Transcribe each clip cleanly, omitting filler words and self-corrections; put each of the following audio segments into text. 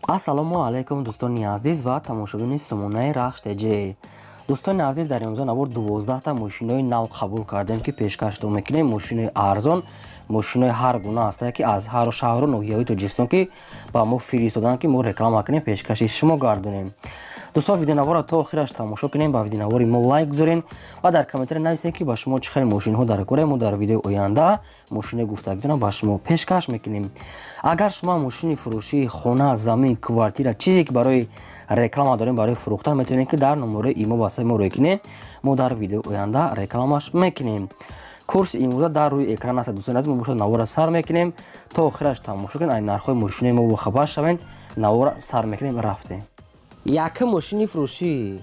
Ассалому алайкум, дӯстони азиз ва тамошобини сомонаи Рахш ТЖ. Дӯстони азиз, дар имрӯза навор 12та мошинои нав қабул кардем, ки пешкаштон мекунем. Мошинои арзон, мошинои ҳар гуна ҳастае, ки аз ҳар шаҳру ноҳияҳои Тоҷикистон ки ба мо фиристоданд, ки мо реклама кунем, пешкаши шумо гардонем. Дӯстон, видеонаворро то охираш тамошо кунем, ба видеонавори мо лайк гузорем ва дар комментария нависем, ки ба шумо чӣ хел мошинҳо дар кора. Мо дар видеои оянда мошинои гуфтагитонро ба шумо пешкаш мекунем. Агар шумо мошини фурӯшии хона, замин, квартира, чизе ки барои реклама дорем, барои фурӯхтан, метавонед, ки дар номерои имо васаи мо рӯй кунед. Мо дар видеои оянда рекламаш мекунем. Курси имрӯза дар рӯи экран аст. Дӯстони азиз, мо бошад навора сар мекунем, то охираш тамошо кунед, ай нархҳои мошинои мо бохабар шавед. Навора сар мекунем, рафтем. Якум мошини фурӯшӣ,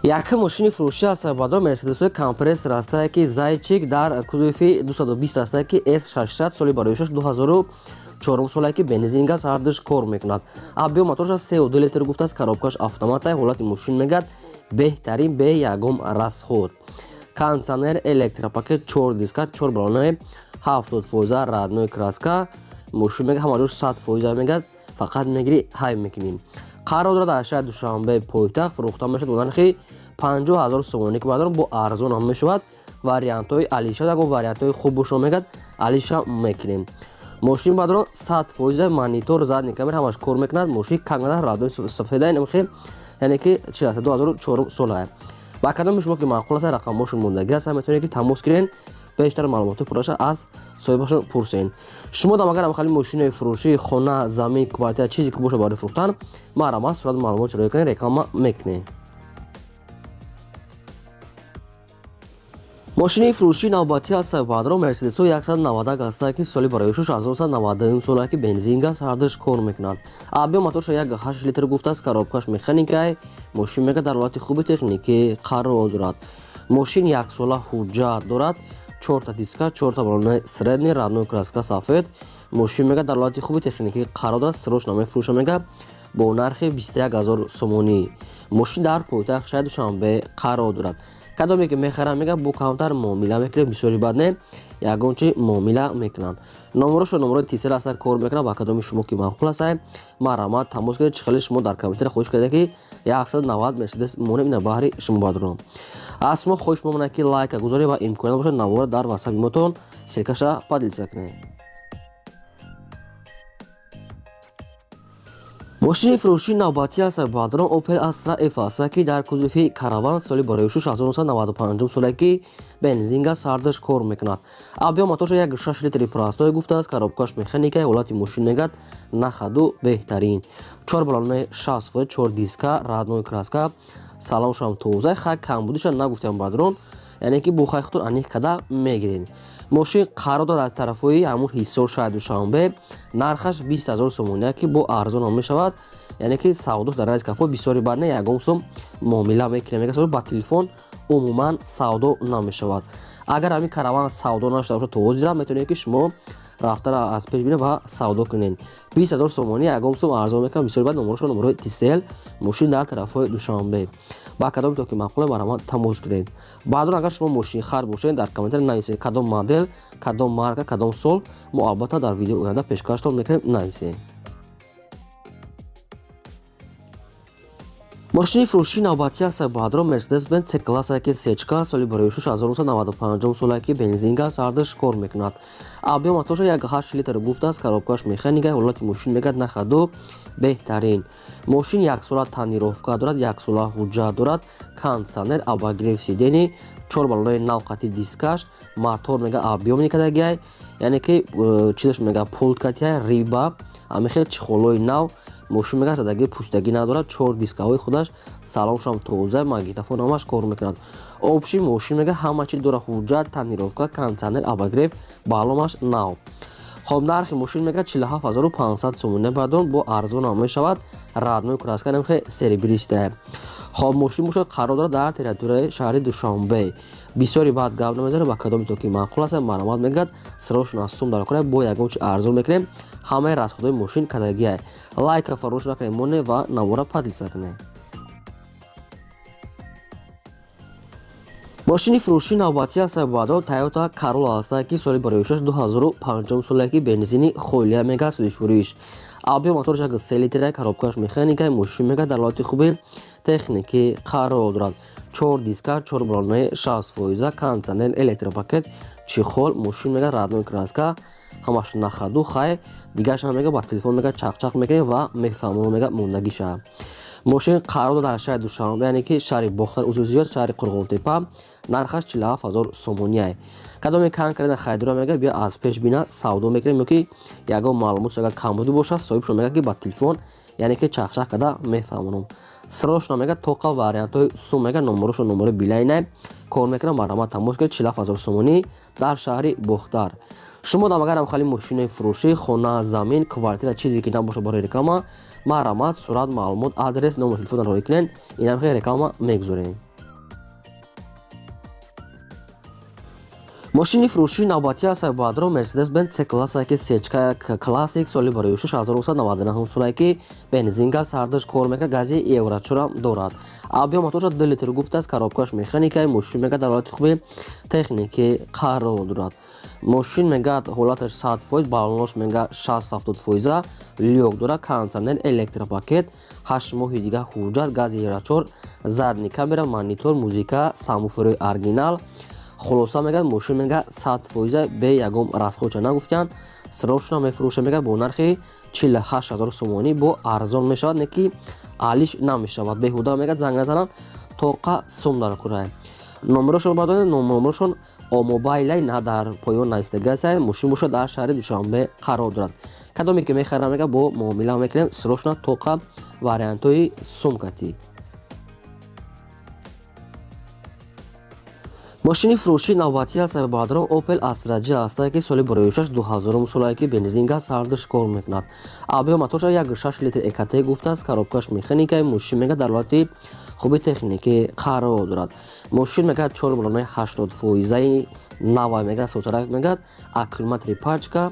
якум мошини фурӯшӣ аст, бадор Мерседесҳои компрессор ҳастае, ки зайчик дар кузови 220 ҳастае, ки S600, соли бароишаш 2004 солае, ки бензин, газ ҳардуш кор мекунад. Объём мотораш 3,2 литр гуфтааст, коробкаш автоматай. Ҳолати мошин мегӯяд беҳтарин, бе ягон расход. Кондиционер, электропакет, чор диска, чор балонаи 70 фоиза, родной краска. Мошин мега ҳама ҷош 100 фоиза, мегӯяд, фақат мегирӣ, ҳай мекунӣ. Қарор дорад дар шаҳри Душанбе, пойтахт. Фурӯхта мешавад бо нархи 50 000 сомонӣ, ки баъдан бо арзон ҳам мешавад. Вариантҳои алиша, ягон вариантҳои хуб бошо, мегӯяд, алиша мекунем. Мошин баъдро 100 фоиза, монитор, задний камера ҳамаш кор мекунад. Мошин камера родной сафеда, намхе, яъне ки чи аст, 2004 сола. Ба кадоми шумо ки маъқул аст, рақамҳошон мондагӣ аст, метавонед, ки тамос гирен, бештар маълумоти пурраша аз соҳибашон пурсен. Шумо дам агар хали мошинои фурӯшии хона, замин, квартира, чизе ки боша барои фурӯхтан, марҳамат, сурат маълумот роя кунед, реклама мекунем. Мошини фурӯшии навбатӣ аз баъдро Мерседесо 190 ҳастае, ки соли бароишуш 1991 солае, ки бензин, газ ҳардуш кор мекунад. Объём моторша 1,8 литр гуфтааст, коробкаш механикай. Мошин мега дар ҳолати хуби техникӣ қарор дорад. Мошин яксола ҳуҷҷат дорад, чорта диска, чорта балонаи средний, родной краска сафед. Мошин мега дар ҳолати хуби техникӣ қарор дорад, срочно мефурӯша, мега, бо нархи 21 000 сомонӣ. Мошин дар пойтахт шаҳри Душанбе қарор дорад. Кадоме ки мехарам, мега, бо камтар муомила мекунем, бисёри бад не, ягон чи муомила мекунанд. Номерошо номерои Тисел аста, кор мекунад. Ба кадоми шумо ки маъқул аста, марҳамат, тамос кунед. Чӣ хеле шумо дар комментария хоҳиш кардед, ки 190 Мерседес монем, ина баҳри шумо бадрон. Аз шумо хоҳиш мемонад, ки лайка гузоред ва имконият бошад, навора дар ватсапи мотон ссылкаша поделиться кунед. Мошини фурӯшии навбатӣ аст, баъдрон Opel Astra F аст, ки дар кузови караван, соли бароишуш 1995 соле, ки бензин, газ ҳардуш кор мекунад. Объём моторша 1,6 литри простой гуфтааст, коробкаш механика. Ҳолати мошин мегӯяд на ходу беҳтарин, чор балонаи 60, чор диска, родной краска, салоншам тоза. Хай, камбудиша нагуфтам, баъдрон, яъне ки бо хай худтон аниқ када мегиред. Мошин қарор дорад дар тарафҳои ҳамун Ҳисор, шаҳри Душанбе. Нархаш 20 000 сомония, ки бо арзон ҳам мешавад, яъне ки савдош дар райз капо бисёри бад не, ягон сум муомила мекунем. Мега ба телефон умуман савдо намешавад. Агар ҳамин караван савдо нашуда бошад то ҳозира, метавонед, ки шумо рафтара аз пеш бинед ва савдо кунед. 20 000 сомонӣ, ягон сум арзон мекунам, бисёри бад. Номерошо номерои Тисел. Мошин дар тарафҳои Душанбе. Ба кадоме то ки маъқуле, марҳамат, тамос кунед. Баъдон агар шумо мошинхар бошед, дар комментария нависед, кадом модел, кадом марка, кадом сол, мо албатта дар видеои оянда пешкаштон мекунем, нависед. Мошини фурӯшии навбатӣ аст, баъдро Мерседес Бенз С классе, ки сечка, соли бароишуш 1995 соле, ки бензин, газ ҳардуш кор мекунад. Объём моторша 1,8 литр гуфтааст, коробкаш механика. Ҳолати мошин мегӯяд на ходу беҳтарин. Мошин яксола тонировка дорад, яксола ҳуҷҷат дорад, кондиционер, обогрев сидений, чор балонаи нав қати дискаш. Мотор мега объёмный кардагиай, яъне ки чизаш мега пулт катиай, риба, ҳамин хел чехолҳои нав. Мошин мега задагӣ пуштагӣ надорад, чор дискаҳои худаш, салоншам тоза, магнитофон ҳамаш кор мекунад. Общий мошин мега ҳама чи дорад: ҳуҷҷат, тонировка, кондиционер, обогрев, баллонаш нав. Хоб, нархи мошин мега 47 500 сомонӣ, баъдон бо арзон ҳам мешавад. Родной краска, намхе серебристая. Хоб, мошин бошад қарор дорад дар территорияи шаҳри Душанбе. Бисёри баъд гап намезанем. Ба кадоме то ки маъқул аст, марҳамат, мегӯяд, срочно аз сум дар кора, бо ягон чи арзон мекунем. Ҳамаи расходҳои мошин кадагиай. Лайка фаромӯш накунед, моне ва навора поделиться кунед. Мошини фурӯшии навбатӣ аст, баъдо Toyota Corolla аст, ки соли бароишаш 2005 соле, ки бензини холия, мега сӯзишвориш. Объём моторш 1,3 литра, коробкаш механика, мошин мега дар ҳолати хуби техникӣ қарор дорад. Чор диска, чор баллонаи 60%, кондиционер, электропакет, чехол, мошин мега родной краска, ҳамаш на ходу. Хай, дигаршам мега ба телефон мега чақчақ мекунем ва мефаҳмонам мега мондагиша. Мошин қарор дорад дар шаҳри Душанбе, яъне ки шаҳри Бохтар, узви зиёд шаҳри Қурғонтепа. Нархаш 47 000 сомониай. Кадоме конкретно харидора мега биё аз пеш бина, савдо мекунем, ё ки ягон маълумотш агар камбудӣ бошад, соҳибшон мега ки ба телефон, яъне ки чақчақ карда мефаҳмонам. Срочно мега тоқа вариантҳои сум мега, номерошон номерои Билайнай кор мекунам, марҳамат, тамос кунед. 47 000 сомонӣ дар шаҳри Бохтар. Шумо дам агарам хали мошинои фурӯшӣ, хона, замин, квартира, чизе ки набошад барои реклама, марҳамат, сурат, маълумот, адрес, номер телефонро роҳӣ кунед, инам хел реклама мегузорем. Мошини фурӯшии навбатӣ аст, баъдро Мерседес Бенз С класса ки сечка Классик, соли барои 1999 солае ки бензин, газ ҳардуш кор мекунад, гази Евро 4 дорад. Объём моторша 2 литр гуфтааст, коробкаш механика, мошин мега дар ҳолати хуби техникӣ қарор дорад. Мошин мега ҳолаташ 100%, баллонош мега 60-70 фоиза, люк дорад, кондиционер, электропакет, 8 моҳи дига ҳуҷҷат, гази Евро 4, задний камера, монитор, музыка, сабвуферои оригинал. Хулоса, мегӯяд, мошин мега 100%, бе ягон расходча нагуфтиянд. Срочно мефурӯша мега бо нархи 48 000 сомонӣ, бо арзон мешавад, не ки алиш намешавад. Беҳуда мегӯяд занг назананд, тоқа сум дар курай. Номерошон бардоред, номерошон омобайлай на дар поён наистагасай. Мошин бошад дар шаҳри Душанбе қарор дорад. Кадоме ки мехарам мега бо муомила мекунем, срочно тоқа вариантҳои сумкатӣ. Мошини фурӯшии навбатӣ аст, баъдро Opel Astra J аст ки соли барои 2000 солае ки бензин, газ ҳардуш кор мекунад. Объём моторша 1,6 литр ЭКТ гуфтааст, коробкаш механика, мошин мега дар ҳолати хуби техникӣ қарор дорад. Мошин мега чор баллонаи 80 фоизаи нава мега, сотарак мегӯяд, аккумулятори пачка,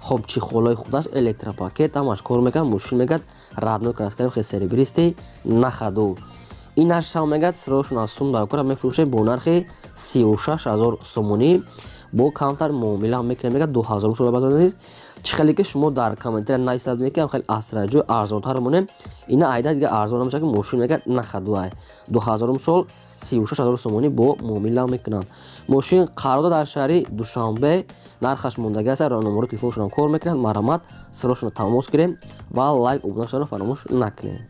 хоб, чехолои худаш, электропакет, ҳамаш кор мекунад. Мошин мегӯяд родной краска, хе серебристый, на ходу. Инашам мегӯяд срочно аз сум дар кора мефурӯшем бо нархи 36 000 сомонӣ, бо камтар муомила мекунем мегӯяд. 2000 сола базиз, чӣ хеле ки шумо дар комментария нависта будед ки хеле Астра J арзонтар монем, ина айда дига арзон намешавад, ки мошин мегӯяд на ходу ай. 2000 сол 36 000 сомонӣ бо муомила мекунанд. Мошин қарор дар шаҳри Душанбе, нархаш мондагӣ аст, номерои телефоншонам кор мекунад. Марҳамат, срочно тамос гирем ва лайк, обуна шуданро фаромӯш накунед.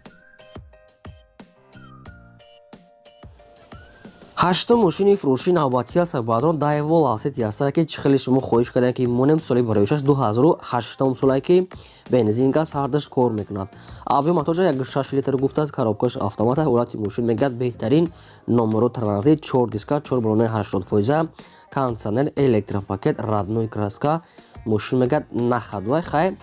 Ҳаштум мошини фурӯшии навбатӣ аст, баъдон Daewoo Lacetti аст ки чӣ хеле шумо хоҳиш кардем ки монем, соли бароишаш 2008 солае ки бензин, газ ҳардуш кор мекунад. Объём моторша 1,6 литр гуфтааст, коробкаш автомат, ҳолати мошин мегӯяд беҳтарин, номеро транзит, чор диска, чор баллонаи 80%, кондиционер, электропакет, родной краска, мошин мегӯяд на ходу ай. Хай,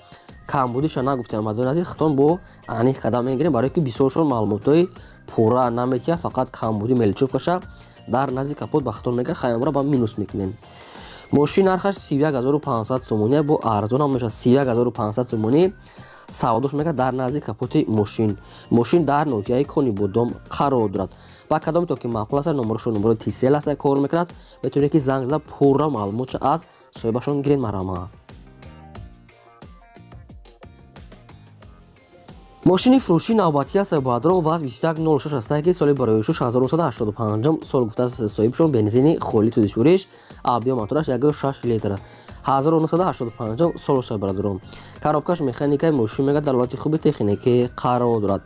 камбудиша нагуфтем, мардони азиз, хитон бо аниқ қадам мегирем, барое ки бисёршон маълумотҳои пурра наметиҳад, фақат камбуди мелочёвкаша дар назди капот ба хитон мегирад. Хаямро ба минус мекунем. Мошин нархаш 31 500 сомонӣ, бо арзонам мешавад, 31 500 сомонӣ савдош мекард дар назди капоти мошин. Мошин дар ноҳияи Конибодом қарор дорад. Ба кадоме то ки маъқул аст, номерошон номерои Тисел аст, кор мекунад, метавонед ки занг зада пурра маълумотша аз соҳибашон гиред, марҳамат. Мошини фурӯшии навбатӣ аст, баъдро ВАЗ 2106 аст ки соли барои 1985 сол гуфтааст соҳибшон, бензини холӣ, сӯзишвориш, объём мотораш 1,6 литр, 1985 сол шуда бародарон, коробкаш механикаи, мошин мегӯяд дар ҳолати хуби техникӣ қарор дорад.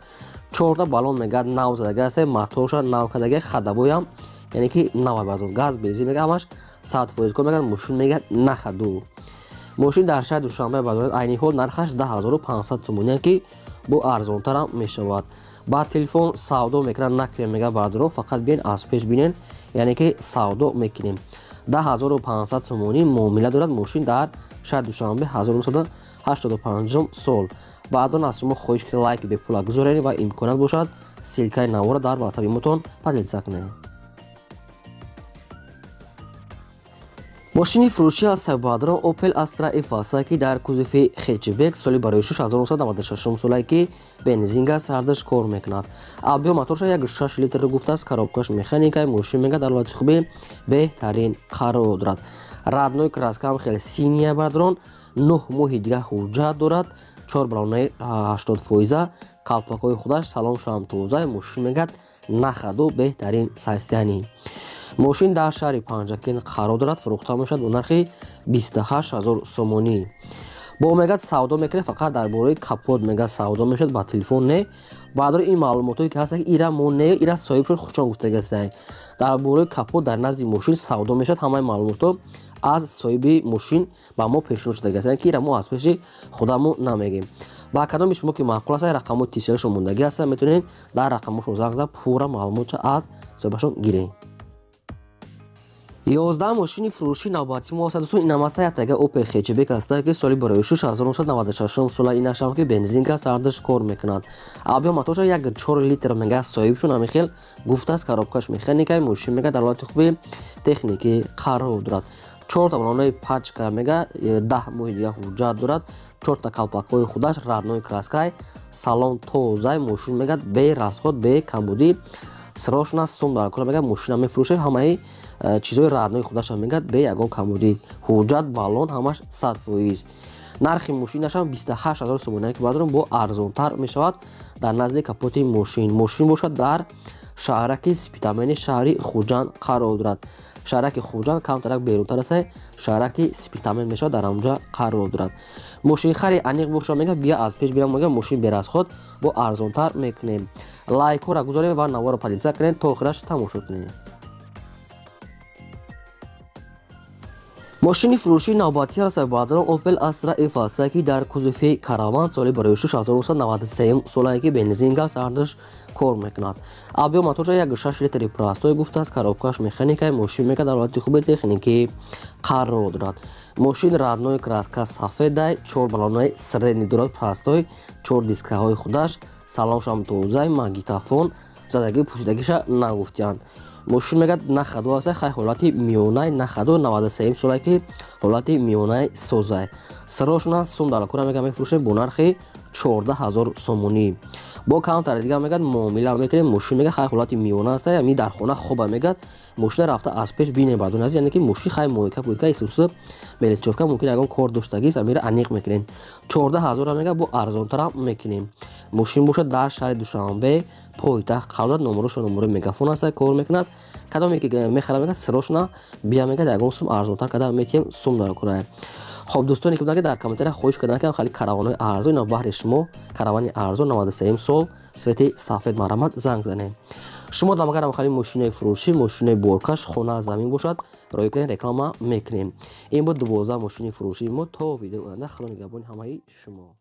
Чорта баллон мегӯяд нав задага аст, моторша нав кардага, ходовойам яъне ки нав бародарон, газ, бензин мегӯяд ҳамаш 100% кор мегӯяд, мошин мегӯяд на ходу. Мошин дар шаҳри Душанбе бардорад, айни ҳол нархаш 10 500 сомоние ки бо арзонтарам мешавад. Ба телефон савдо мекунад накунем мега бародарон, фақат биен аз пеш бинен, яъне ки савдо мекунем. 10 500 сомонӣ муомила дорад. Мошин дар шаҳри Душанбе, 1985 сол. Баъдон аз шумо хоҳиш ки лайк бепула гузоред ва имконият бошад, ссылкаи навора дар ватсапи мотон поделиться кунед. Мошини фурӯшӣ аз баъдро Opel Astra F аст ки дар кузови хэтчбек, соли барои 1996 солае ки бензин, газ ҳардуш кор мекунад. Объём моторша 1,6 литр гуфтааст, коробкаш механика, мошин мегӯяд дар ҳолати хуби беҳтарин қарор дорад. Родной краска ҳам хеле синяя бародарон, 9 моҳи дига ҳуҷҷат дорад. Чор баллонаи 80%, калпакҳои худаш, салоншам тоза. Мошин мегӯяд на ходу, беҳтарин состояние. Мошин дар шаҳри Панҷакент қарор дорад, фурӯхта мешавад бо нархи 28 000 сомонӣ. Бо мегӯяд савдо мекунем, фақат дар бораи капот мегӯяд савдо мешавад, ба телефон не. Баъдори ин маълумотое ки ҳаст, ира мо не, ира соҳиб шуд, худшон гуфтагастай. Дар бораи капот дар назди мошин савдо мешавад, ҳамаи маълумотҳо аз соҳиби мошин ба мо пешниҳод шудагиаст, ки ира мо аз пеши худамон намегем. Ба кадоми шумо ки маъқул аст, рақамҳои тисиашон мондагӣ ҳастанд, метавонед дар рақамҳошон занг зада, пурра маълумотша аз соҳибашон гиред. 11 мошини фурӯши навбатӣ мо аст, дӯстон. Инам аста яктага Opel Hatchback аста, ки соли барои 1996 сола, инашам ки бензинка, сардаш кор мекунад. Объём мотоша 1,4 литр мега, соҳибшон ҳамин хел гуфтааст. Коробкаш механикай. Мошин мега дар ҳолати хуби техникӣ қарор дорад. Чорта баллонаи пачка мега, 10 моҳи дига ҳуҷҷат дорад. Чорта калпакҳои худаш родной краскай, салон тозай. Мошин мега бе расход, бе камбудӣ, срочно сум дар кора. Мега мошина мефурӯшем, ҳамаи чизҳои родной худаша мегӯяд бе ягон камбудӣ, ҳуҷҷат, баллон ҳамаш 100%. Нархи мошинашам 28 ҳазор сомонӣ, ки бардорам, бо арзонтар мешавад дар назди капоти мошин. Мошин бошад дар шаҳраки Спитамени шаҳри Хуҷанд қарор дорад. Шаҳраки Хуҷанд камтарак берунтар аст, шаҳраки Спитамен мешавад, дар ҳамонҷа қарор дорад. Мошинхари аниқ боша, мега бия аз пеш бирам, мега мошин бе расход, бо арзонтар мекунем. Лайкҳоро гузорем ва наворо поделиться кунем, то охираш тамошо кунем. Мошини фурӯшии навбатӣ аст, баъдан Opel Astra F аст, ки дар кузови Караван, соли барои 1993 солае, ки бензин, газ ҳардаш кор мекунад. Объём моторша 1,6 литри простой гуфтааст, коробкаш механикай. Мошин мека дар ҳолати хуби техникӣ қарор дорад. Мошин родной краска сафедай, чор баллонаи средний дорад, простой, чор дискаҳои худаш, салоншам тозай, магнитофон задагӣ, пӯшидагиша нагуфтиянд. Мошин мегӯяд на ходу аст, хай ҳолати миёнай, на ходу, 93 солае, ки ҳолати миёнай созай. Срочно сум дар кора, мега мефурӯшем бо нархи 14 ҳазор сомонӣ. Бо камтари дига мегӯяд муомила мекунем. Мошин мега хай ҳолати миёна аст, ами дар хона хоба. Мегӯяд мошина рафта аз пеш бинем, бардон азиз, яъне ки мошин хай мойка пойка исуса мелечовка, мумкин ягон кор доштагист, амира аниқ мекунем. 14 ҳазора мега бо арзонтарам мекунем. Мошин бошад дар шаҳри Душанбе, пойтахт қарор дорад. Номерошо номерои мегафон аст, кор мекунад. Кадоме ки мехарад, мега срочно бия, мега ягон сум арзонтар карда метиҳем, сум дар кора. Хоб, дӯстоне ки буданд, ки дар комментария хоҳиш карданд, ки хали караванҳои арзон, ина баҳри шумо каравани арзон, 93 сол, цвети сафед, марҳамат, занг занем. Шумо дамагарам хали мошинои фурӯшӣ, мошинои боркаш, хона, замин бошад, роҳӣ кунед, реклама мекунем. Ин буд 12 мошини фурӯшии мо. То видеои оянда, худо нигаҳбони ҳамаи шумо.